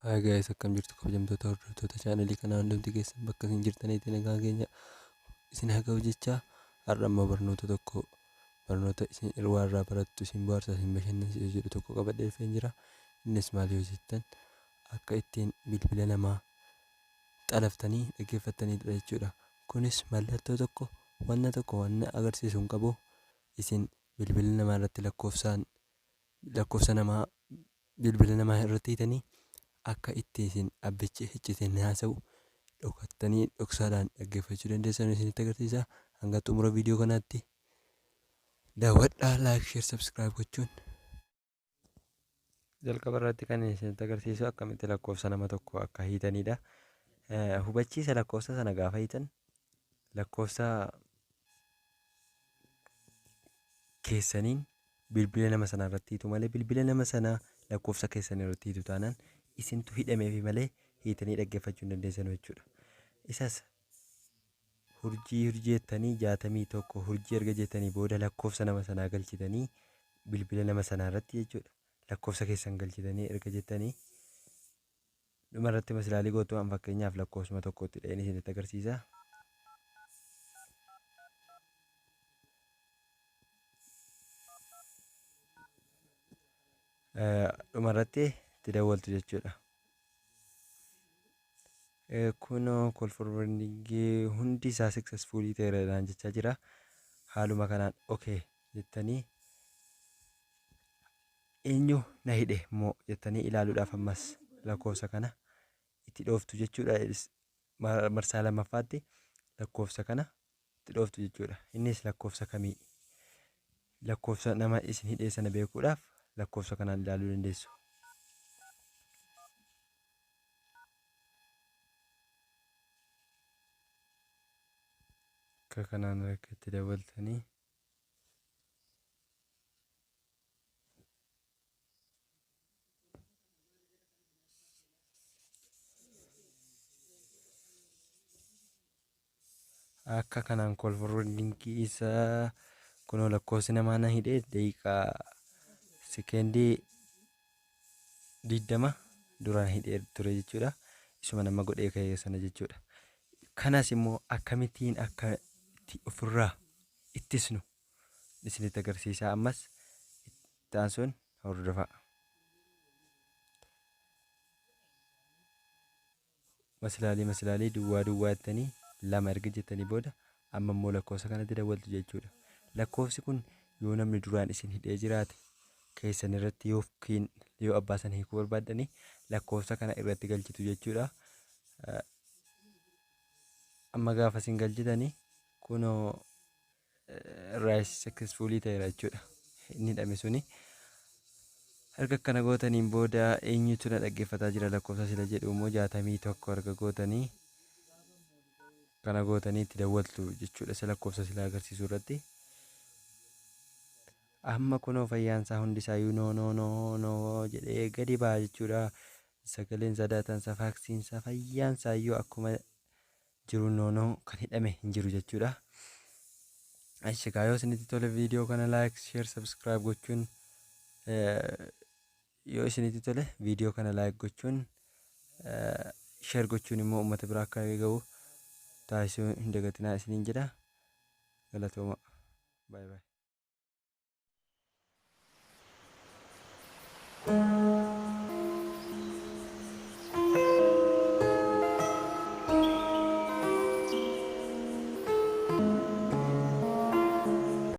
Hi guys, akkam jirtu kabajamtoota hordoftoota chaanalii kanaa? Hundumti keessan bakka isin jirtanitti nagaan keenya isin haa ga'u jechaa, har'a immoo barnoota tokko, barnoota isin waa irraa barattu, isin bohaarsa, isin bashannansiisu jedhu tokko qabadhee dhufeen jira. Innis maal yoo jettan, akka ittiin bilbila namaa xalaftanii dhaggeeffattanidha jechuudha. Kunis mallattoo tokko, wanna tokko wanna agarsiisu hin qabu. Isin bilbila namaa irratti lakkoofsaan lakkoofsa namaa bilbila namaa irratti hiitanii, akka itti isin abbichi iccitiin haasa'u dhokattanii dhoksaadhaan dhaggeeffachuu dandeessan isinitti agarsiisa. Hanga xumura viidiyoo kanaatti daawwadhaa, like, share, subscribe gochuun. Jalqaba irratti kan isinitti agarsiisu akkamitti lakkoofsa nama tokko akka hiitanidha. Hubachiisa: lakkoofsa sana gaafa hiitan lakkoofsa keessaniin bilbila nama sanaa irratti hiitu malee, bilbila nama sanaa lakkoofsa keessan irratti hiitu taanaan isintu hidhameefi malee hiitanii dhaggeeffachuu hin dandeessan jechuudha. Isas urjii urjii jettanii 61 urjii erga jettanii booda lakkoofsa nama sanaa galchitanii bilbila nama sanaa irratti jechuudha. Lakkoofsa keessan galchitanii erga jettanii dhuma irratti masilaalii gootu. An fakkeenyaaf lakkoofsuma tokkotti dha'een isinitti agarsiisa. Dhuma irratti itti dawwaltu jechuudha. Kunoo call forwarding hundi isaa successfully ta'eera naan jechaa jira. Haaluma kanaan okay jettanii, eenyu na hidhe moo jettanii ilaaluudhaaf ammas lakkoofsa kana itti dhooftu jechuudha. Marsaa lammaffaatti lakkoofsa kana itti dhooftu jechuudha. Innis lakkoofsa kamii? Lakkoofsa nama isin hidhee sana beekuudhaaf lakkoofsa kanaan ilaaluu dandeessu. Akka kanaan harka itti dabaltanii akka kanaan call forwarding isaa kunoo lakkoofsi namaa na hidhee daqiiqaa sekeendii 20 duraan hidhee ture jechuudha. Isuma nama godhee ka'e sana jechuudha. Kanas immoo akkamittiin akka itti ofirraa ittisnu isinitti agarsiisaa, ammas itti aansuun hordofaa. Masilaalii masilaalii duwwaa duwwaa jettanii lama erga jettanii booda amma immoo lakkoofsa kanatti dawwaltu jechuudha. Lakkoofsi kun yoo namni duraan isin hidhee jiraate keessan irratti yookiin yoo abbaa sana hiikuu barbaaddanii lakkoofsa kana irratti galchitu jechuudha. Amma gaafa isin galchitanii kunoo raayis successfully ta'eera jechuudha. Inni hidhame suni. Erga akkana gootaniin booda eenyutu na dhaggeeffataa jira lakkoofsa sila jedhu immoo 61 erga gootanii kana gootanii itti dawwaltu jechuudha, isa lakkoofsa sila agarsiisu irratti. Amma kunoo fayyaan isaa hundi isaayyuu no no no no jedhee gadi ba'a jechuudha. Sagaleen isaa, daataan isaa, faaksiin isaa, fayyaan isaa iyyuu akkuma jiru, no no kan hidhame hin jiru jechuudha. Achi yoo isinitti tole viidiyoo kana like, share, subscribe gochuun, yoo isinitti tole viidiyoo kana like gochuun, share gochuun immoo uummata biraa akka ga'u taasisuu hin dagatinaa isiniin jedha. Galatooma. Bye bye.